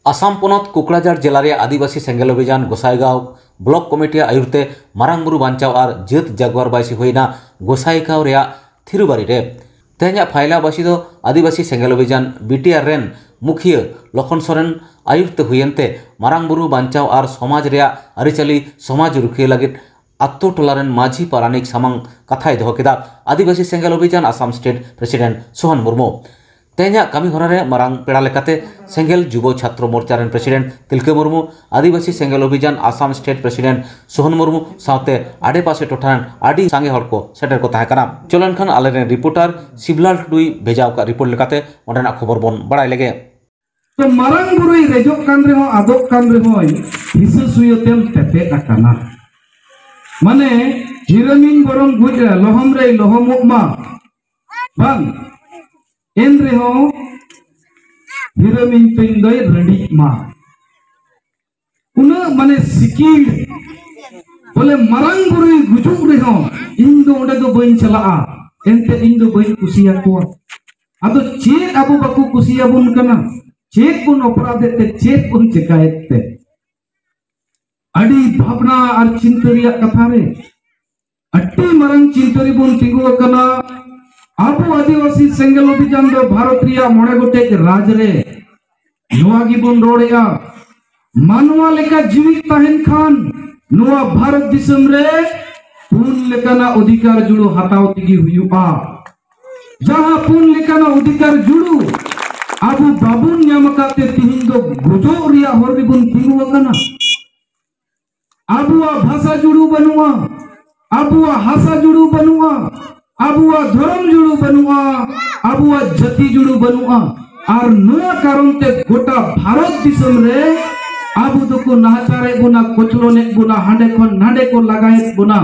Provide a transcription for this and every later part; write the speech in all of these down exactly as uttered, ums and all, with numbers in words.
ᱟᱥᱟᱢ ᱯᱚᱱᱚᱛ ᱠᱩᱠᱲᱟᱡᱟᱲ ᱡᱮᱞᱟ ᱨᱮᱭᱟᱜ ᱟᱹᱫᱤᱵᱟᱹᱥᱤ ᱥᱮᱸᱜᱮᱞ ᱚᱵᱷᱤᱡᱟᱱ ᱜᱚᱥᱟᱭᱜᱟᱸᱣ ᱵᱞᱚᱠ ᱠᱚᱢᱤᱴᱤᱭᱟᱜ ᱟᱭᱩᱨ ᱛᱮ ᱢᱟᱨᱟᱝ ᱵᱩᱨᱩ ᱵᱟᱧᱪᱟᱣ ᱟᱨ ᱡᱟᱹᱛ ᱡᱟᱜᱩᱣᱟᱨ ᱵᱟᱭᱥᱤ ᱦᱩᱭᱱᱟ ᱜᱚᱥᱟᱭᱜᱟᱸᱣ ᱨᱮᱭᱟᱜ ᱛᱷᱤᱨᱩᱵᱟᱨᱤ ᱨᱮ᱾ ᱛᱮᱦᱮᱧᱟᱜ ᱯᱷᱟᱭᱞᱟ ᱵᱟᱹᱥᱤ ᱫᱚ ᱟᱹᱫᱤᱵᱟᱹᱥᱤ ᱥᱮᱸᱜᱮᱞ ᱚᱵᱷᱤᱡᱟᱱ ᱵᱤᱴᱤᱟᱨ ᱨᱮᱱ ᱢᱩᱠᱷᱤᱭᱟᱹ ᱞᱚᱠᱷᱚᱱ ᱥᱚᱨᱮᱱ ᱟᱭᱩᱨ ᱛᱮ ᱦᱩᱭᱮᱱ ᱛᱮ ᱢᱟᱨᱟᱝ ᱵᱩᱨᱩ ᱵᱟᱧᱪᱟᱣ ᱟᱨ ᱥᱚᱢᱟᱡᱽ ᱨᱮᱭᱟᱜ ᱟᱹᱨᱤᱪᱟᱹᱞᱤ ᱥᱚᱢᱟᱡᱽ ᱨᱩᱠᱷᱤᱭᱟᱹ ᱞᱟᱹᱜᱤᱫ ᱟᱛᱳ ᱴᱚᱞᱟ ᱨᱮᱱ ᱢᱟᱹᱡᱷᱤ ᱯᱟᱨᱟᱱᱤᱠ ᱥᱟᱢᱟᱝ ᱠᱟᱛᱷᱟᱭ ᱫᱚᱦᱚ ᱠᱮᱫᱟ ᱟᱹᱫᱤᱵᱟᱹᱥᱤ ᱥᱮᱸᱜᱮᱞ ᱚᱵᱷᱤᱡᱟᱱ ᱟᱥᱟᱢ ᱥᱴᱮᱴ ᱯᱨᱮᱥᱤᱰᱮᱱᱴ ᱥᱳᱦᱚᱱ ᱢᱩᱨᱢᱩ᱾ ᱛᱮᱦᱮᱧᱟᱜ ᱠᱟᱹᱢᱤ ᱦᱚᱨᱟ ᱨᱮ ᱢᱟᱨᱟᱝ ᱯᱮᱲᱟ ᱞᱮᱠᱟᱛᱮ ᱥᱮᱸᱜᱮᱞ ᱡᱩᱵᱚ ᱪᱷᱟᱛᱨᱚ ᱢᱳᱨᱪᱟ ᱨᱮᱱ ᱯᱨᱮᱥᱤᱰᱮᱱᱴ ᱛᱤᱞᱠᱟᱹ ᱢᱩᱨᱢᱩ, ᱟᱹᱫᱤᱵᱟᱹᱥᱤ ᱥᱮᱸᱜᱮᱞ ᱚᱵᱷᱤᱡᱟᱱ ᱟᱥᱟᱢ ᱥᱴᱮᱴ ᱯᱨᱮᱥᱤᱰᱮᱱᱴ ᱥᱳᱦᱚᱱ ᱢᱩᱨᱢᱩ ᱥᱟᱶᱛᱮ ᱟᱰᱮᱯᱟᱥᱮ ᱴᱚᱴᱷᱟ ᱨᱮᱱ ᱟᱹᱰᱤ ᱥᱟᱸᱜᱮ ᱦᱚᱲ ᱠᱚ ᱥᱮᱴᱮᱨ ᱠᱚ ᱛᱟᱦᱮᱸ ᱠᱟᱱᱟ᱾ ᱪᱚᱞᱚᱱ ᱠᱷᱟᱱ ᱟᱞᱮᱨᱮᱱ ᱨᱤᱯᱳᱨᱴᱟᱨ ᱥᱤᱵᱞᱟᱞ ᱴᱩᱰᱩᱭ ᱵᱷᱮᱡᱟ ᱟᱠᱟᱫ ᱨᱤᱯᱳᱨᱴ ᱞᱮᱠᱟᱛᱮ ᱚᱸᱰᱮᱱᱟᱜ ᱠᱷᱚᱵᱚᱨ ᱵᱚᱱ ᱵᱟᱲᱟᱭ ᱞᱮᱜᱮ᱾ ᱛᱚ ᱢᱟᱨᱟᱝ ᱵᱩᱨᱩᱭ ᱨᱮᱡᱚᱜ ᱠᱟᱱ ᱨᱮᱦᱚᱸ, ᱟᱫᱚᱜ ᱠᱟᱱ ᱨᱮᱦᱚᱸᱭ, ᱦᱤᱥᱟᱹ ᱥᱩᱭᱟᱹᱛᱮᱢ ᱛᱮᱯᱮᱫ ᱟᱠᱟᱱᱟ᱾ ᱢᱟᱱᱮ, ᱦᱤᱨᱟᱹᱢᱤᱧ ᱵᱚᱨᱚᱝ ᱜᱩᱡ ᱨᱮ ᱞᱚᱦᱚᱢ ᱨᱮᱭ ᱞᱚᱦᱚᱢᱚᱜ ᱢᱟ, ᱵᱟᱝ, ᱮᱱ ᱨᱮᱦᱚᱸ ᱦᱤᱨᱟᱹᱢᱤᱧ ᱛᱤᱧ ᱫᱚᱭ ᱨᱟᱺᱰᱤᱜ ᱢᱟ᱾ ᱩᱱᱟᱹᱜ ᱢᱟᱱᱮ ᱥᱤᱠᱤᱲ, ᱵᱚᱞᱮ ᱢᱟᱨᱟᱝ ᱵᱩᱨᱩᱭ ᱜᱩᱡᱩᱜ ᱨᱮᱦᱚᱸ ᱤᱧ ᱫᱚ ᱚᱸᱰᱮ ᱫᱚ ᱵᱟᱹᱧ ᱪᱟᱞᱟᱜᱼᱟ, ᱮᱱᱛᱮ ᱤᱧ ᱫᱚ ᱵᱟᱹᱧ ᱠᱩᱥᱤᱭᱟᱠᱚᱣᱟ᱾ ᱟᱫᱚ ᱪᱮᱫ ᱟᱵᱚ ᱵᱟᱠᱚ ᱠᱩᱥᱤᱭᱟᱵᱚᱱ ᱠᱟᱱᱟ? ᱪᱮᱫ ᱵᱚᱱ ᱚᱯᱨᱟᱫᱮᱫ ᱛᱮ? ᱪᱮᱫ ᱵᱚᱱ ᱪᱮᱠᱟᱭᱮᱫ ᱛᱮ? ᱟᱹᱰᱤ ᱵᱷᱟᱵᱽᱱᱟ ᱟᱨ ᱪᱤᱱᱛᱟᱹ ᱨᱮᱭᱟᱜ ᱠᱟᱛᱷᱟ ᱨᱮ, ᱟᱹᱰᱤ ᱢᱟᱨᱟᱝ ᱪᱤᱱᱛᱟᱹ ᱨᱮᱵᱚᱱ ᱛᱤᱸᱜᱩ ᱟᱠᱟᱱᱟ᱾ ᱟᱵᱚ ᱟᱹᱫᱤᱵᱟᱹᱥᱤ ᱥᱮᱸᱜᱮᱞ ᱚᱵᱷᱤᱡᱟᱱ ᱫᱚ ᱵᱷᱟᱨᱚᱛ ᱨᱮᱭᱟᱜ ᱢᱚᱬᱮ ᱜᱚᱴᱮᱡ ᱨᱟᱡᱽ ᱨᱮ ᱱᱚᱣᱟ ᱜᱮᱵᱚᱱ ᱨᱚᱲᱮᱜᱼᱟ, ᱢᱟᱱᱣᱟ ᱞᱮᱠᱟ ᱡᱤᱣᱤ ᱛᱟᱦᱮᱱ ᱠᱷᱟᱱ ᱱᱚᱣᱟ ᱵᱷᱟᱨᱚᱛ ᱫᱤᱥᱚᱢ ᱨᱮ ᱯᱩᱱ ᱞᱮᱠᱟᱱᱟᱜ ᱚᱫᱷᱤᱠᱟᱨ ᱡᱩᱲᱩ ᱦᱟᱛᱟᱣ ᱛᱮᱜᱮ ᱦᱩᱭᱩᱜᱼᱟ᱾ ᱡᱟᱦᱟᱸ ᱯᱩᱱ ᱞᱮᱠᱟᱱᱟᱜ ᱚᱫᱷᱤᱠᱟᱨ ᱡᱩᱲᱩ ᱟᱵᱚ ᱵᱟᱵᱚᱱ ᱧᱟᱢ ᱟᱠᱟᱫ ᱛᱮ ᱛᱤᱦᱤᱧ ᱫᱚ ᱜᱚᱡᱚᱜ ᱨᱮᱭᱟᱜ ᱦᱚᱨ ᱨᱮᱵᱚᱱ ᱛᱤᱸᱜᱩ ᱟᱠᱟᱱᱟ᱾ ᱟᱵᱚᱣᱟᱜ ᱵᱷᱟᱥᱟ ᱡᱩᱲᱩ ᱵᱟᱹᱱᱩᱜᱼᱟ, ᱟᱵᱚᱣᱟᱜ ᱦᱟᱥᱟ ᱡᱩᱲᱩ ᱵᱟᱹᱱᱩᱜᱼᱟ, ᱟᱵᱚᱣᱟᱜ ᱫᱷᱚᱨᱚᱢ ᱡᱩᱲᱩ ᱵᱟᱹᱱᱩᱜᱼᱟ, ᱟᱵᱚᱣᱟᱜ ᱡᱟᱹᱛᱤ ᱡᱩᱲᱩ ᱵᱟᱹᱱᱩᱜᱼᱟ᱾ ᱟᱨ ᱱᱚᱣᱟ ᱠᱟᱨᱚᱱ ᱛᱮ ᱜᱚᱴᱟ ᱵᱷᱟᱨᱚᱛ ᱫᱤᱥᱚᱢ ᱨᱮ ᱟᱵᱚ ᱫᱚᱠᱚ ᱱᱟᱦᱟᱪᱟᱨᱮᱫ ᱵᱚᱱᱟ, ᱠᱚᱪᱞᱚᱱᱮᱫ ᱵᱚᱱᱟ, ᱦᱟᱸᱰᱮ ᱠᱷᱚᱱ ᱱᱟᱸᱰᱮ ᱠᱚ ᱞᱟᱜᱟᱭᱮᱫ ᱵᱚᱱᱟ,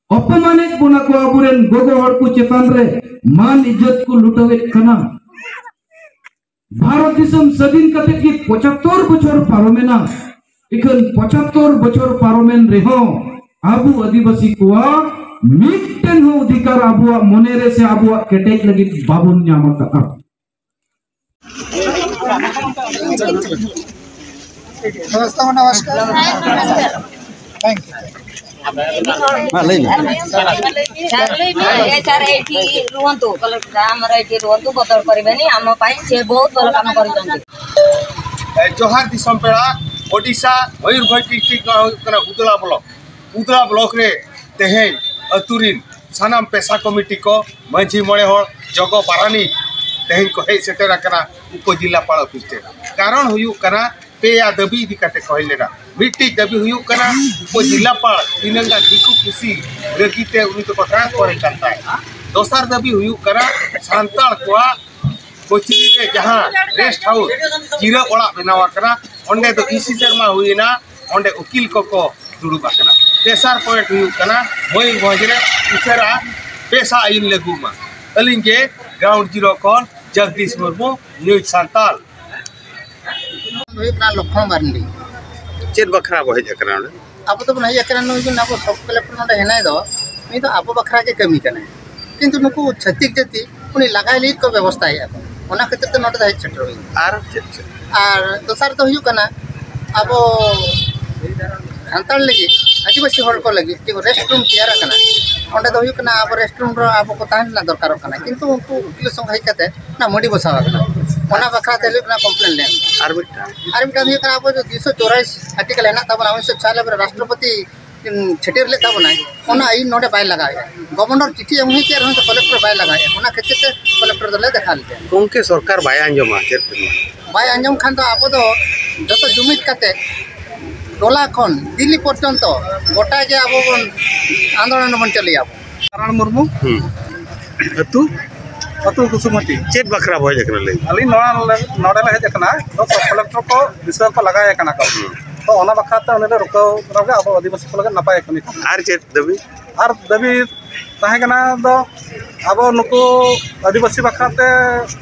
ᱚᱯᱚᱢᱟᱱᱮᱫ ᱵᱚᱱᱟ ᱠᱚ, ᱟᱵᱚᱨᱮᱱ ᱜᱚᱜᱚ ᱦᱚᱲ ᱠᱚ ᱪᱮᱛᱟᱱ ᱨᱮ ᱢᱟᱹᱱ ᱤᱡᱽᱡᱚᱛ ᱠᱚ ᱞᱩᱴᱟᱹᱣᱮᱫ ᱠᱟᱱᱟ᱾ ᱵᱷᱟᱨᱚᱛ ᱫᱤᱥᱚᱢ ᱥᱟᱹᱫᱷᱤᱱ ᱠᱟᱛᱮ ᱜᱮ ᱯᱚᱸᱪᱟᱛᱛᱳᱨ ᱵᱚᱪᱷᱚᱨ ᱯᱟᱨᱚᱢᱮᱱᱟ᱾ ᱤᱠᱷᱟᱹᱱ ᱯᱚᱸᱪᱟᱛᱛᱳᱨ ᱵᱚᱪᱷᱚᱨ ᱯᱟᱨᱚᱢᱮᱱ ᱨᱮᱦᱚᱸ ᱟᱵᱚ ᱟᱹᱫᱤᱵᱟᱹᱥᱤ ᱠᱚᱣᱟᱜ ᱢᱤᱫᱴᱮᱱ ᱦᱚᱸ ᱚᱫᱷᱤᱠᱟᱨ ᱟᱵᱚᱣᱟᱜ ᱢᱚᱱᱮ ᱨᱮ ᱥᱮ ᱟᱵᱚᱣᱟᱜ ᱠᱮᱴᱮᱡ ᱞᱟᱹᱜᱤᱫ ᱵᱟᱵᱚᱱ ᱧᱟᱢ ᱟᱠᱟᱫᱼᱟ᱾ ସମସ୍ତଙ୍କୁ ନମସ୍କାର। Thank you। ᱢᱟ ᱞᱟᱹᱭ ᱢᱮ᱾ ᱥᱟᱨ, ᱞᱟᱹᱭ ᱢᱮ᱾ ᱮ ᱥᱟᱨ, ᱮᱭᱴᱤ ରୁହନ୍ତୁ, କଲେକ୍ଟର ଆମର ଏଇଠି ରୁହନ୍ତୁ, ବଦଳ କରିବେନି। ଆମ ପାଇଁ ସେ ବହୁତ ଭଲ କାମ କରିଛନ୍ତି। ᱡᱚᱦᱟᱨ ᱫᱤᱥᱚᱢ ᱯᱮᱲᱟ᱾ ᱳᱰᱤᱥᱟ ᱢᱚᱭᱩᱨᱵᱷᱚᱸᱡᱽ ᱰᱤᱥᱴᱨᱤᱠᱴ ᱱᱚᱣᱟ ᱦᱩᱭᱩᱜ ᱠᱟᱱᱟ ᱩᱫᱽᱲᱟ ᱵᱞᱚᱠ᱾ ᱩᱫᱽᱲᱟ ᱵᱞᱚᱠ ᱨᱮ ᱛᱮᱦᱮᱧ ᱟᱹᱛᱩ ᱨᱤᱱ ᱥᱟᱱᱟᱢ ᱯᱮᱥᱟ ᱠᱚᱢᱤᱴᱤ ᱠᱚ, ᱢᱟᱹᱡᱷᱤ ᱢᱚᱬᱮ ᱦᱚᱲ, ᱡᱚᱜᱚ ᱯᱟᱨᱟᱱᱤᱠ ᱛᱮᱦᱮᱧ ᱠᱚ ᱦᱮᱡ ᱥᱮᱴᱮᱨ ᱟᱠᱟᱱᱟ ᱩᱯᱚᱡᱮᱞᱟᱯᱟᱞ ᱚᱯᱷᱤᱥ ᱨᱮ᱾ ᱠᱟᱨᱚᱱ ᱦᱩᱭᱩᱜ ᱠᱟᱱᱟ, ᱯᱮᱭᱟ ᱫᱟᱹᱵᱤ ᱤᱫᱤ ᱠᱟᱛᱮ ᱠᱚ ᱦᱮᱡ ᱞᱮᱱᱟ᱾ ᱢᱤᱫᱴᱤᱡ ᱫᱟᱹᱵᱤ ᱦᱩᱭᱩᱜ ᱠᱟᱱᱟ, ᱩᱯᱚᱡᱮᱞᱟᱯᱟᱞ ᱛᱤᱱᱟᱹᱝ ᱜᱟᱱ ᱫᱤᱠᱩ ᱯᱩᱥᱤ ᱨᱟᱹᱜᱤ ᱛᱮ ᱩᱱᱤ ᱫᱚᱠᱚ ᱴᱨᱟᱱᱥᱯᱷᱟᱨ ᱮ ᱠᱟᱱ ᱛᱟᱦᱮᱸᱫ᱾ ᱫᱚᱥᱟᱨ ᱫᱟᱹᱵᱤ ᱦᱩᱭᱩᱜ ᱠᱟᱱᱟ, ᱥᱟᱱᱛᱟᱲ ᱠᱚᱣᱟᱜ ᱠᱚᱪᱨᱤ ᱨᱮ ᱡᱟᱦᱟᱸ ᱨᱮᱥᱴ ᱦᱟᱣᱩᱥ, ᱡᱤᱨᱟᱹᱣ ᱚᱲᱟᱜ ᱵᱮᱱᱟᱣ ᱟᱠᱟᱱᱟ, ᱚᱸᱰᱮ ᱫᱚ ᱤᱥᱤ ᱥᱮᱨᱢᱟ ᱦᱩᱭᱮᱱᱟ, ᱚᱸᱰᱮ ᱩᱠᱤᱞ ᱠᱚᱠᱚ ᱫᱩᱲᱩᱵ ᱟᱠᱟᱱᱟ᱾ ᱛᱮᱥᱟᱨ ᱯᱚᱭᱮᱱᱴ ᱦᱩᱭᱩᱜ ᱠᱟᱱᱟ, ᱢᱚᱭᱩᱨᱵᱷᱚᱸᱡᱽ ᱨᱮ ᱩᱥᱟᱹᱨᱟ ᱯᱮᱥᱟ ᱟᱹᱭᱤᱱ ᱞᱟᱹᱜᱩᱜ ᱢᱟ᱾ ᱟᱹᱞᱤᱧ ᱜᱮ ᱜᱨᱟᱣᱩᱱᱰ ᱡᱤᱨᱳ ᱠᱷᱚᱱ ᱡᱚᱜᱽᱫᱤᱥ ᱢᱩᱨᱢᱩ, ᱱᱤᱭᱩᱡᱽ ᱥᱟᱱᱛᱟᱞ᱾ ᱦᱩᱭᱩᱜ ᱠᱟᱱᱟ ᱞᱚᱠᱠᱷᱚᱱ ᱢᱟᱨᱰᱤ᱾ ᱪᱮᱫ ᱵᱟᱠᱷᱨᱟ ᱵᱚ ᱦᱮᱡ ᱟᱠᱟᱱᱟ ᱚᱸᱰᱮ? ᱟᱵᱚ ᱫᱚᱵᱚᱱ ᱦᱮᱡ ᱟᱠᱟᱱᱟ, ᱱᱩᱭ ᱡᱮ ᱟᱵᱚ ᱥᱚᱵ ᱠᱟᱞᱮᱠᱴᱚᱨ ᱱᱚᱰᱮ ᱦᱮᱱᱟᱭ ᱫᱚ, ᱱᱩᱭ ᱫᱚ ᱟᱵᱚ ᱵᱟᱠᱷᱨᱟ ᱜᱮ ᱠᱟᱹᱢᱤ ᱠᱟᱱᱟᱭ᱾ ᱠᱤᱱᱛᱩ ᱱᱩᱠᱩ ᱪᱷᱟᱹᱛᱤᱠ ᱡᱟᱹᱛᱤ ᱩᱱᱤ ᱞᱟᱜᱟᱭ ᱞᱟᱹᱜᱤᱫ ᱠᱚ ᱵᱮᱵᱚᱥᱛᱟᱭᱮᱫᱼᱟ ᱠᱚ, ᱚᱱᱟ ᱠᱷᱟᱹᱛᱤᱨ ᱛᱮ ᱱᱚᱰᱮ ᱫᱚ ᱦᱮᱡ ᱥᱮᱴᱮᱨ ᱦᱩᱭ ᱮᱱᱟ᱾ ᱟᱨ ᱪᱮᱫ ᱪᱮᱫ? ᱟᱨ ᱫᱚᱥᱟᱨ ᱫᱚ ᱦᱩᱭᱩᱜ ᱠᱟᱱᱟ, ᱟᱵᱚ ᱥᱟᱱᱛᱟᱲ ᱞᱟᱹᱜᱤᱫ ᱟᱹᱫᱤᱵᱟᱹᱥᱤ ᱦᱚᱲ ᱠᱚ ᱞᱟᱹᱜᱤᱫ ᱡᱮ ᱨᱮᱥᱴ ᱨᱩᱢ ᱛᱮᱭᱟᱨ ᱟᱠᱟᱱᱟ, ᱚᱸᱰᱮ ᱫᱚ ᱦᱩᱭᱩᱜ ᱠᱟᱱᱟ ᱟᱵᱚ ᱨᱮᱥᱴ ᱨᱩᱢ ᱨᱮ ᱟᱵᱚ ᱠᱚ ᱛᱟᱦᱮᱸ ᱨᱮᱱᱟᱜ ᱫᱚᱨᱠᱟᱨᱚᱜ ᱠᱟᱱᱟ, ᱠᱤᱱᱛᱩ ᱩᱱᱠᱩ ᱩᱠᱤᱞ ᱥᱚᱸᱜᱮ ᱦᱮᱡ ᱠᱟᱛᱮ ᱚᱱᱟ ᱢᱟᱹᱰᱤ ᱵᱚᱥᱟᱣ ᱟᱠᱟᱱᱟ᱾ ᱚᱱᱟ ᱵᱟᱠᱷᱨᱟ ᱛᱮ ᱦᱩᱭᱩᱜ ᱠᱟᱱᱟ ᱠᱚᱢᱯᱞᱮᱱ ᱞᱮᱱ᱾ ᱟᱨ ᱢᱤᱫᱴᱟᱝ ᱟᱨ ᱢᱤᱫᱴᱟᱝ ᱦᱩᱭᱩᱜ ᱠᱟᱱᱟ, ᱟᱵᱚ ᱫᱚ ᱫᱩᱭᱥᱚ ᱪᱚᱣᱨᱟᱭᱤᱥ ᱟᱨᱴᱤᱠᱮᱞ ᱦᱮᱱᱟᱜ ᱛᱟᱵᱚᱱᱟ, ᱩᱱᱤᱥᱥᱚ ᱪᱷᱤᱭᱟᱞᱚᱵᱵᱳᱭ ᱨᱮ ᱨᱟᱥᱴᱨᱚᱯᱚᱛᱤ ᱪᱷᱟᱹᱴᱭᱟᱹᱨ ᱞᱮᱫ ᱛᱟᱵᱚᱱᱟᱭ, ᱚᱱᱟ ᱟᱹᱭᱤᱱ ᱱᱚᱰᱮ ᱵᱟᱭ ᱞᱟᱜᱟᱣᱮᱫᱼᱟ᱾ ᱜᱚᱵᱷᱚᱨᱱᱚᱨ ᱪᱤᱴᱷᱤ ᱮᱢ ᱦᱩᱭ ᱠᱮᱫ ᱨᱮᱦᱚᱸ ᱠᱚᱞᱮᱠᱴᱚᱨ ᱵᱟᱭ ᱞᱟᱜᱟᱣᱮᱫᱼᱟ, ᱚᱱᱟ ᱠᱷᱟᱹᱛᱤᱨ ᱛᱮ ᱠᱚᱞᱮᱠᱴᱚᱨ ᱫᱚᱞᱮ ᱫᱮᱠᱷᱟᱣ ᱞᱮᱫᱮᱭᱟ᱾ ᱜᱚᱢᱠᱮ, ᱥᱚᱨᱠᱟᱨ ᱵᱟᱭ ᱟᱸᱡᱚᱢᱟ ᱪᱮᱫ ᱛᱮ? ᱵᱟᱭ ᱟᱸᱡᱚᱢ ᱠᱷᱟᱱ ᱫᱚ ᱟᱵᱚ ᱫᱚ ᱡᱚᱛᱚ ᱡᱩᱢᱤᱫ ᱠᱟᱛᱮ ᱴᱚᱞᱟ ᱠᱷᱚᱱ ᱫᱤᱞᱞᱤ ᱯᱚᱨᱡᱚᱱᱛᱚ ᱜᱚᱴᱟ ᱜᱮ ᱟᱵᱚ ᱵᱚᱱ ᱟᱱᱫᱳᱞᱚᱱ ᱵᱚᱱ ᱪᱟᱹᱞᱩᱭᱟ᱾ ᱟᱵᱚ ᱱᱟᱨᱟᱭᱚᱱ ᱢᱩᱨᱢᱩ, ᱦᱩᱸ᱾ ᱟᱹᱛᱩ? ᱟᱹᱛᱩ ᱠᱩᱥᱩᱢᱟᱹᱴᱤ᱾ ᱪᱮᱫ ᱵᱟᱠᱷᱨᱟ ᱵᱚ ᱦᱮᱡ ᱟᱠᱟᱱᱟ, ᱞᱟᱹᱭ? ᱟᱹᱞᱤᱧ ᱱᱚᱣᱟ ᱱᱚᱰᱮ ᱞᱮ ᱦᱮᱡ ᱟᱠᱟᱱᱟ, ᱫᱚ ᱥᱚᱵ ᱠᱚᱞᱮᱠᱴᱚᱨ ᱠᱚ ᱫᱤᱥᱟᱹ ᱠᱚ ᱞᱟᱜᱟᱭᱮ ᱠᱟᱱᱟ ᱠᱚ᱾ ᱛᱚ ᱚᱱᱟ ᱵᱟᱠᱷᱨᱟ ᱛᱮ ᱩᱱᱤ ᱞᱮ ᱨᱩᱠᱟᱹᱣ ᱫᱟᱨᱟᱢ ᱜᱮ ᱟᱵᱚ ᱟᱹᱫᱤᱵᱟᱹᱥᱤ ᱠᱚ ᱞᱟᱹᱜᱤᱫ ᱱᱟᱯᱟᱭ ᱠᱟᱹᱢᱤ ᱠᱟᱱᱟ᱾ ᱟᱨ ᱪᱮᱫ ᱫᱟᱹᱵᱤ? ᱟᱨ ᱫᱟᱹᱵᱤ ᱛᱟᱦᱮᱸ ᱠᱟᱱᱟ ᱫᱚ ᱟᱵᱚ ᱱᱩᱠᱩ ᱟᱹᱫᱤᱵᱟᱹᱥᱤ ᱵᱟᱠᱷᱨᱟ ᱛᱮ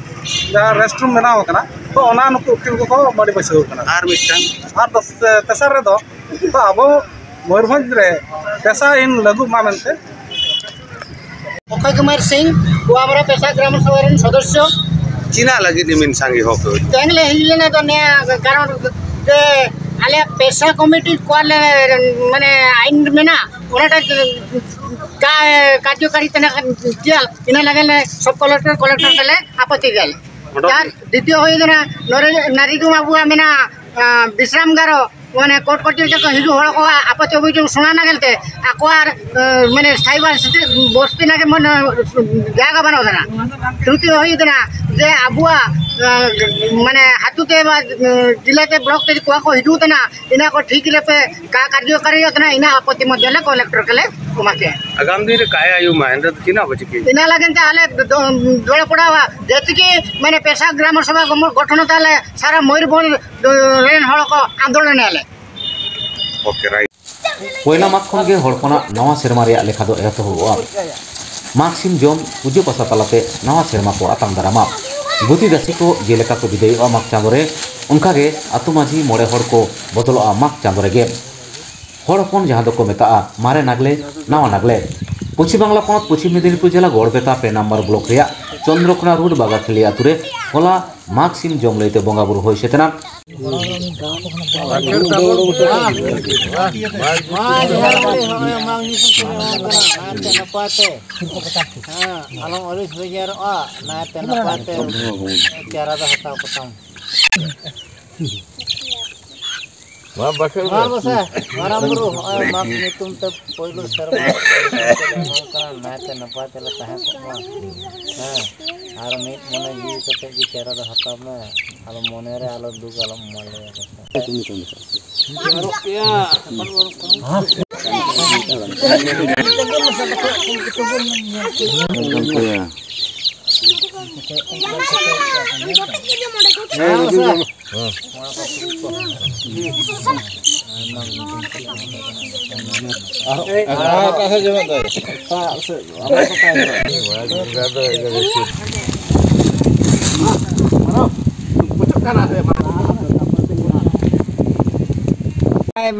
ᱡᱟᱦᱟᱸ ᱨᱮᱥᱴ ᱨᱩᱢ ᱵᱮᱱᱟᱣ ᱟᱠᱟᱱᱟ, ᱛᱚ ᱚᱱᱟ ᱱᱩᱠᱩ ᱩᱠᱤᱞ ᱠᱚᱠᱚ ᱢᱟᱹᱰᱤ ᱵᱟᱹᱭᱥᱟᱹᱣ ᱠᱟᱱᱟ᱾ ᱟᱨ ᱢᱤᱫᱴᱟᱝ? ᱟᱨ ᱫᱚᱥ ᱛᱮᱥᱟᱨ ᱨᱮᱫᱚ ᱛᱚ ᱟᱵᱚ ᱢᱚᱭᱩᱨᱵᱷᱚᱸᱡᱽ ᱨᱮ ᱯᱮᱥᱟ ᱟᱹᱭᱤᱱ ᱞᱟᱹᱜᱩᱜ ᱢᱟ ᱢᱮᱱᱛᱮ᱾ ᱚᱠᱠᱷᱚᱭ ᱠᱩᱢᱟᱨ ᱥᱤᱝ, ᱠᱩᱣᱟᱵᱟᱨᱟ ᱯᱮᱥᱟ ᱜᱨᱟᱢ ᱥᱚᱵᱷᱟ ᱨᱮᱱ ᱥᱚᱫᱚᱥᱥᱚ᱾ ᱪᱮᱫᱟᱜ ᱞᱟᱹᱜᱤᱫ ᱤᱢᱤᱱ ᱥᱟᱸᱜᱮ ᱦᱚᱲ ᱠᱚ? ᱛᱮᱦᱮᱧ ᱞᱮ ᱦᱮᱡ ᱞᱮᱱᱟ ᱫᱚ ᱱᱤᱭᱟᱹ ᱠᱟᱨᱚᱱ ᱡᱮ ᱟᱞᱮᱭᱟᱜ ᱯᱮᱥᱟ ᱠᱚᱢᱤᱴᱤ ᱠᱚᱣᱟᱜ ᱞᱮ, ᱢᱟᱱᱮ, ᱟᱭᱤᱱ ᱢᱮᱱᱟᱜ, ᱚᱱᱟᱴᱟᱜ ᱠᱟ-, ᱠᱟᱨᱡᱚᱠᱟᱨᱤ ᱛᱮᱱᱟᱜ ᱪᱮᱫ, ᱤᱱᱟᱹ ᱞᱟᱹᱜᱤᱫ ᱞᱮ ᱥᱚᱵ ᱠᱚᱞᱮᱠᱴᱚᱨ, ᱠᱚᱞᱮᱠᱴᱚᱨ ᱛᱮᱞᱮ ᱟᱯᱚᱛᱤ ᱜᱮᱭᱟᱞᱮ᱾ ᱚᱰᱚᱠ ᱟᱨ ᱫᱤᱛᱤᱭᱚ ᱦᱩᱭ ᱠᱟᱱᱟ, ᱱᱚᱨᱮ-, ᱱᱟᱨᱤᱰᱩ ᱵᱟᱵᱩᱣᱟᱜ ᱢᱮᱱᱟᱜᱼᱟ, ᱟᱸ, ᱵᱤᱥᱨᱟᱢ ᱜᱟᱨᱚ, ᱢᱟᱱᱮ, ᱠᱳᱨᱴ ᱠᱚᱪᱟᱹᱨᱤ ᱛᱮᱠᱚ ᱦᱤᱡᱩᱜ ᱦᱚᱲ ᱠᱚᱣᱟᱜ ᱟᱯᱚᱛᱤ ᱚᱵᱷᱤᱡᱳᱜᱽ ᱥᱩᱱᱟ ᱱᱟᱜᱮᱞ ᱛᱮ ᱟᱠᱚᱣᱟᱜ, ᱟᱸ, ᱢᱟᱱᱮ, ᱥᱛᱷᱟᱭᱤ ᱵᱟᱥ-, ᱵᱚᱥᱛᱤ ᱱᱟᱜᱮ ᱢᱚᱱᱮ ᱡᱟᱭᱜᱟ ᱵᱟᱹᱱᱩᱜ ᱟᱠᱟᱱᱟ᱾ ᱛᱨᱩᱴᱤ ᱦᱩᱭ ᱟᱠᱟᱱᱟ ᱡᱮ ᱟᱵᱚᱣᱟᱜ, ᱟᱸ, ᱢᱟᱱᱮ, ᱟᱹᱛᱩ ᱛᱮ ᱵᱟ, ᱟᱸ, ᱡᱮᱞᱟ ᱛᱮ, ᱵᱞᱚᱠ ᱛᱮ ᱠᱚᱲᱟ ᱠᱚ ᱦᱤᱡᱩᱜ ᱠᱟᱱᱟ, ᱤᱱᱟᱹ ᱠᱚ ᱴᱷᱤᱠ ᱨᱮᱯᱮ ᱠᱟ-, ᱠᱟᱨᱡᱚᱠᱟᱨᱤ ᱠᱟᱱᱟ, ᱤᱱᱟᱹ ᱟᱯᱚᱛᱤ ᱢᱚᱫᱽᱫᱷᱮ ᱞᱮ ᱠᱚᱞᱮᱠᱴᱚᱨ ᱠᱚᱞᱮ ᱮᱢᱟ ᱯᱮᱭᱟ᱾ ᱟᱜᱟᱢ ᱫᱤᱱ ᱨᱮ ᱠᱟᱭ ᱟᱭᱩ ᱢᱟ, ᱮᱱᱛᱮ ᱫᱚ ᱪᱮᱫ ᱦᱚᱸ ᱵᱟᱹᱪᱩᱜ ᱠᱤ? ᱤᱱᱟᱹ ᱞᱟᱹᱜᱤᱫ ᱛᱮ ᱟᱞᱮ ᱫᱚ, ᱫᱚ, ᱫᱚᱲᱮ ᱯᱚᱲᱟᱣᱟ, ᱡᱮᱛᱤ ᱠᱤ ᱢᱟᱱᱮ ᱯᱮᱥᱟ ᱜᱨᱟᱢ ᱥᱚᱵᱷᱟ ᱜᱚᱢᱚ-, ᱜᱚᱴᱷᱚᱱ ᱛᱟᱞᱮ ᱥᱟᱨᱟ ᱢᱚᱭᱩᱨᱵᱷᱚᱸᱡᱽ ᱨᱮᱱ ᱦᱚᱲ ᱠᱚ ᱟᱱᱫᱳᱞᱚᱱ ᱮᱫᱟ ᱞᱮ᱾ Okay, right. ᱯᱚᱭᱞᱟ ᱢᱟᱜᱽ ᱠᱷᱚᱱ ᱜᱮ ᱦᱚᱲ ᱦᱚᱯᱚᱱᱟᱜ ᱱᱟᱣᱟ ᱥᱮᱨᱢᱟ ᱨᱮᱭᱟᱜ ᱞᱮᱠᱷᱟ ᱫᱚ ᱮᱛᱚᱦᱚᱵᱚᱜᱼᱟ᱾ ᱢᱟᱜᱽ ᱥᱤᱢ ᱡᱚᱢ, ᱯᱩᱡᱟᱹ ᱯᱟᱥᱟ ᱛᱟᱞᱟᱛᱮ ᱱᱟᱣᱟ ᱥᱮᱨᱢᱟ ᱠᱚ ᱟᱛᱟᱝ ᱫᱟᱨᱟᱢᱟ᱾ ᱜᱩᱛᱤ ᱫᱟᱹᱥᱤ ᱠᱚ ᱡᱮᱞᱮᱠᱟ ᱠᱚ ᱵᱤᱫᱟᱹᱭᱚᱜᱼᱟ ᱢᱟᱜᱽ ᱪᱟᱸᱫᱳ ᱨᱮ, ᱚᱱᱠᱟᱜᱮ ᱟᱹᱛᱩ ᱢᱟᱹᱡᱷᱤ ᱢᱚᱬᱮ ᱦᱚᱲ ᱠᱚ ᱵᱚᱫᱚᱞᱚᱜᱼᱟ ᱢᱟᱜᱽ ᱪᱟᱸᱫᱳ ᱨᱮᱜᱮ᱾ ᱦᱚᱲ ᱦᱚᱯᱚᱱ ᱡᱟᱦᱟᱸ ᱫᱚᱠᱚ ᱢᱮᱛᱟᱜᱼᱟ ᱢᱟᱨᱮ ᱱᱟᱜᱽᱞᱮ, ᱱᱟᱣᱟ ᱱᱟᱜᱽᱞᱮ᱾ ᱯᱚᱪᱷᱤᱢ ᱵᱟᱝᱞᱟ ᱯᱚᱱᱚᱛ ᱯᱚᱪᱷᱤᱢ ᱢᱮᱫᱤᱱᱤᱯᱩᱨ ᱡᱮᱞᱟ ᱜᱚᱲᱵᱮᱛᱟ ᱯᱮ ᱱᱟᱢᱵᱟᱨ ᱵᱞᱚᱠ ᱨᱮᱭᱟᱜ ᱪᱚᱱᱫᱨᱚᱠᱳᱱᱟ ᱨᱳᱰ ᱵᱟᱜᱟᱠᱷᱟᱹᱞᱤ ᱟᱹᱛᱩ ᱨᱮ ᱦᱚᱞᱟ ᱢᱟᱜᱽ ᱥᱤᱢ ᱡᱚᱢ ᱞᱟᱹᱭᱛᱮ ᱵᱚᱸᱜᱟ ᱵᱩᱨᱩ ᱦᱩᱭ ᱥᱟᱹᱛ ᱮᱱᱟ᱾ ᱢᱟ ᱡᱚᱦᱟᱨ ᱜᱮ, ᱦᱚᱸᱜᱼᱚᱭ ᱢᱟᱜᱽ ᱧᱩᱛᱩᱢ ᱛᱮ ᱦᱚᱦᱚ ᱠᱟᱱᱟ, ᱱᱟᱭᱛᱮ ᱱᱟᱯᱟᱭ ᱛᱮ᱾ ᱦᱮᱸ, ᱟᱞᱚᱢ ᱟᱹᱲᱤᱥ ᱵᱮᱡᱟᱨᱚᱜᱼᱟ, ᱱᱟᱭᱛᱮ ᱱᱟᱯᱟᱭ ᱛᱮ ᱪᱟᱨᱟ ᱫᱚ ᱦᱟᱛᱟᱣ ᱠᱚᱛᱟᱢ᱾ ᱢᱟ ᱵᱟᱠᱷᱮᱲ ᱢᱟ ᱢᱮ᱾ ᱜᱚᱸᱥᱟᱭ, ᱢᱟᱨᱟᱝ ᱵᱩᱨᱩ, ᱦᱚᱸᱜᱼᱚᱭ ᱢᱟᱜᱽ ᱧᱩᱛᱩᱢ ᱛᱮ ᱯᱳᱭᱞᱳ ᱥᱮᱨᱢᱟ ᱠᱟᱱᱟ, ᱱᱟᱭᱛᱮ ᱱᱟᱯᱟᱭ ᱛᱮᱞᱮ ᱛᱟᱦᱮᱸ ᱠᱚᱜ ᱢᱟ᱾ ᱦᱮᱸ, ᱟᱨ ᱢᱤᱫ ᱢᱚᱱᱮ ᱡᱤᱣᱤ ᱠᱟᱛᱮ ᱜᱮ ᱪᱟᱨᱟ ᱫᱚ ᱦᱟᱛᱟᱣ ᱢᱮ, ᱟᱞᱚ ᱢᱚᱱᱮ ᱨᱮ ᱟᱞᱚ ᱫᱩᱠ ᱟᱞᱚᱢ ᱮᱢᱟ ᱞᱮᱭᱟ ᱜᱚᱸᱥᱟᱭ᱾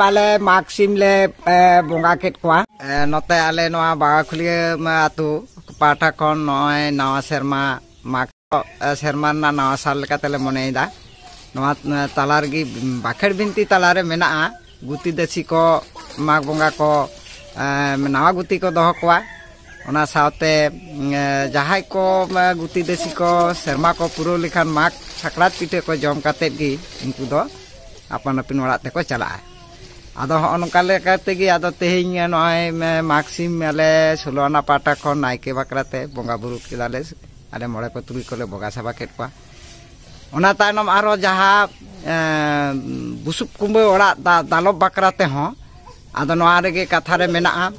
ᱢᱟᱞᱮ ᱢᱟᱜᱽ ᱥᱤᱢ ᱞᱮ, ᱮ, ᱵᱚᱸᱜᱟ ᱠᱮᱫ ᱠᱚᱣᱟ᱾ ᱮ, ᱱᱚᱛᱮ ᱟᱞᱮ ᱱᱚᱣᱟ ᱵᱟᱜᱟᱠᱷᱩᱞᱤᱭᱟᱹ, ᱢᱟ, ᱟᱹᱛᱩ ᱯᱟᱦᱴᱟ ᱠᱷᱚᱱ ᱱᱚᱜᱼᱚᱭ ᱱᱟᱣᱟ ᱥᱮᱨᱢᱟ ᱢᱟᱜᱽ ᱥᱮᱨᱢᱟ ᱨᱮᱱᱟᱜ ᱱᱟᱣᱟ ᱥᱟᱞ ᱞᱮᱠᱟ ᱛᱮᱞᱮ ᱢᱚᱱᱮᱭᱮᱫᱟ᱾ ᱱᱚᱣᱟ ᱛᱟᱞᱟ ᱨᱮᱜᱮ, ᱵᱟᱠᱷᱮᱲ ᱵᱤᱱᱛᱤ ᱛᱟᱞᱟᱨᱮ ᱢᱮᱱᱟᱜᱼᱟ, ᱜᱩᱛᱤ ᱫᱟᱹᱥᱤ ᱠᱚ, ᱢᱟᱜᱽ ᱵᱚᱸᱜᱟ ᱠᱚ, ᱱᱟᱣᱟ ᱜᱩᱛᱤ ᱠᱚ ᱫᱚᱦᱚ ᱠᱚᱣᱟ᱾ ᱚᱱᱟ ᱥᱟᱶᱛᱮ ᱡᱟᱦᱟᱸᱭ ᱠᱚ ᱜᱩᱛᱤ ᱫᱟᱹᱥᱤ ᱠᱚ ᱥᱮᱨᱢᱟ ᱠᱚ ᱯᱩᱨᱟᱹᱣ ᱞᱮᱠᱷᱟᱱ ᱢᱟᱜᱽ ᱥᱟᱠᱨᱟᱛ ᱯᱤᱴᱷᱟᱹ ᱠᱚ ᱡᱚᱢ ᱠᱟᱛᱮᱫ ᱜᱮ ᱩᱱᱠᱩ ᱫᱚ ᱟᱯᱟᱱ ᱟᱹᱯᱤᱱ ᱚᱲᱟᱜ ᱛᱮᱠᱚ ᱪᱟᱞᱟᱜᱼᱟ᱾ ᱟᱫᱚ ᱦᱚᱸᱜᱼᱚ ᱱᱚᱝᱠᱟ ᱞᱮᱠᱟ ᱛᱮᱜᱮ ᱟᱫᱚ ᱛᱮᱦᱮᱧ ᱱᱚᱜᱼᱚᱭ ᱢᱟᱜᱽ ᱥᱤᱢ ᱟᱞᱮ ᱥᱳᱞᱳ ᱟᱱᱟ ᱯᱟᱦᱴᱟ ᱠᱷᱚᱱ ᱱᱟᱭᱠᱮ ᱵᱟᱠᱷᱨᱟ ᱛᱮ ᱵᱚᱸᱜᱟ ᱵᱩᱨᱩ ᱠᱮᱫᱟᱞᱮ᱾ ᱟᱞᱮ ᱢᱚᱬᱮ ᱠᱚ ᱛᱩᱨᱩᱭ ᱠᱚᱞᱮ ᱵᱚᱸᱜᱟ ᱥᱮᱵᱟ ᱠᱮᱫ ᱠᱚᱣᱟ᱾ ᱚᱱᱟ ᱛᱟᱭᱱᱚᱢ ᱟᱨᱚ ᱡᱟᱦᱟᱸ ᱵᱩᱥᱩᱵ ᱠᱩᱢᱵᱟᱹ ᱚᱲᱟᱜ ᱫᱟᱞᱚᱵ ᱵᱟᱠᱷᱨᱟ ᱛᱮᱦᱚᱸ, ᱟᱫᱚ ᱱᱚᱣᱟ ᱨᱮᱜᱮ ᱠᱟᱛᱷᱟ ᱨᱮ ᱢᱮᱱᱟᱜᱼᱟ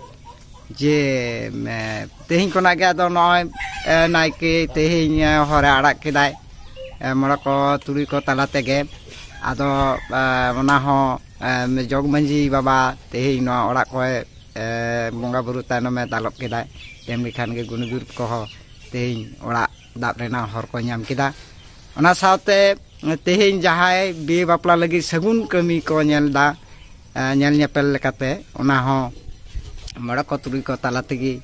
ᱡᱮ ᱛᱮᱦᱮᱧ ᱠᱷᱚᱱᱟᱜ ᱜᱮ ᱟᱫᱚ ᱱᱚᱜᱼᱚᱭ ᱱᱟᱭᱠᱮ ᱛᱮᱦᱮᱧ ᱦᱚᱨᱮ ᱟᱲᱟᱜ ᱠᱮᱫᱟᱭ, ᱢᱚᱬᱮ ᱠᱚ ᱛᱩᱨᱩᱭ ᱠᱚ ᱛᱟᱞᱟ ᱛᱮᱜᱮ᱾ ᱟᱫᱚ ᱚᱱᱟ ᱦᱚᱸ ᱡᱚᱜᱽ ᱢᱟᱹᱡᱷᱤ ᱵᱟᱵᱟ ᱛᱮᱦᱮᱧ ᱱᱚᱣᱟ ᱚᱲᱟᱜ ᱠᱚᱭ ᱵᱚᱸᱜᱟ ᱵᱩᱨᱩ ᱛᱟᱭᱱᱚᱢᱮ ᱫᱟᱞᱚᱵ ᱠᱮᱫᱟᱭ᱾ ᱛᱮᱢᱱᱤ ᱠᱷᱟᱱ ᱜᱮ ᱜᱩᱱᱤ ᱜᱩᱨᱤᱵ ᱠᱚᱦᱚᱸ ᱛᱮᱦᱮᱧ ᱚᱲᱟᱜ ᱫᱟᱵ ᱨᱮᱱᱟᱜ ᱦᱚᱨ ᱠᱚ ᱧᱟᱢ ᱠᱮᱫᱟ᱾ ᱚᱱᱟ ᱥᱟᱶᱛᱮ ᱛᱮᱦᱮᱧ ᱡᱟᱦᱟᱸᱭ ᱵᱤᱦᱟᱹ ᱵᱟᱯᱞᱟ ᱞᱟᱹᱜᱤᱫ ᱥᱟᱹᱜᱩᱱ ᱠᱟᱹᱢᱤ ᱠᱚ ᱧᱮᱞ ᱮᱫᱟ, ᱧᱮᱞ ᱧᱮᱯᱮᱞ ᱞᱮᱠᱟᱛᱮ, ᱚᱱᱟ ᱦᱚᱸ ᱢᱚᱬᱮ ᱠᱚ ᱛᱩᱨᱩᱭ ᱠᱚ ᱛᱟᱞᱟ ᱛᱮᱜᱮ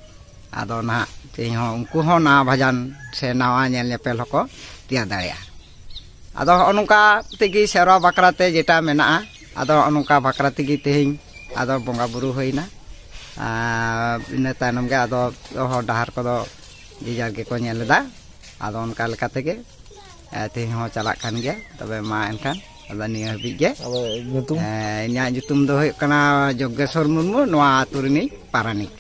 ᱟᱫᱚ ᱱᱟᱦᱟᱜ ᱛᱮᱦᱮᱧ ᱦᱚᱸ ᱩᱱᱠᱩ ᱦᱚᱸ ᱱᱟᱣᱟ ᱵᱷᱟᱡᱟᱱ ᱥᱮ ᱱᱟᱣᱟ ᱧᱮᱞ ᱧᱮᱯᱮᱞ ᱦᱚᱸᱠᱚ ᱛᱮᱭᱟᱨ ᱫᱟᱲᱮᱭᱟᱜᱼᱟ᱾ ᱟᱫᱚ ᱦᱚᱸᱜᱼᱚ ᱱᱚᱝᱠᱟ ᱛᱮᱜᱮ ᱥᱮᱨᱣᱟ ᱵᱟᱠᱷᱨᱟ ᱛᱮ ᱡᱮᱴᱟ ᱢᱮᱱᱟᱜᱼᱟ, ᱟᱫᱚ ᱦᱚᱸᱜᱼᱚ ᱱᱚᱝᱠᱟ ᱵᱟᱠᱷᱨᱟ ᱛᱮᱜᱮ ᱛᱮᱦᱮᱧ ᱟᱫᱚ ᱵᱚᱸᱜᱟ ᱵᱩᱨᱩ ᱦᱩᱭᱱᱟ᱾ ᱟᱨ ᱤᱱᱟᱹ ᱛᱟᱭᱱᱚᱢ ᱜᱮ ᱟᱫᱚ ᱦᱚᱨ ᱰᱟᱦᱟᱨ ᱠᱚᱫᱚ ᱡᱮ ᱡᱟᱨ ᱜᱮᱠᱚ ᱧᱮᱞ ᱮᱫᱟ᱾ ᱟᱫᱚ ᱚᱱᱠᱟ ᱞᱮᱠᱟ ᱛᱮᱜᱮ ᱛᱮᱦᱮᱧ ᱦᱚᱸ ᱪᱟᱞᱟᱜ ᱠᱟᱱ ᱜᱮᱭᱟ᱾ ᱛᱚᱵᱮ ᱢᱟ ᱮᱱᱠᱷᱟᱱ ᱟᱫᱚ ᱱᱤᱭᱟᱹ ᱦᱟᱹᱵᱤᱡ ᱜᱮ᱾ ᱟᱫᱚ ᱧᱩᱛᱩᱢ? ᱤᱧᱟᱹᱜ ᱧᱩᱛᱩᱢ ᱫᱚ ᱦᱩᱭᱩᱜ ᱠᱟᱱᱟ ᱡᱚᱜᱽᱜᱮᱥᱚᱨ ᱢᱩᱨᱢᱩ, ᱱᱚᱣᱟ ᱟᱹᱛᱩ ᱨᱤᱱᱤᱡ ᱯᱟᱨᱟᱱᱤᱠ᱾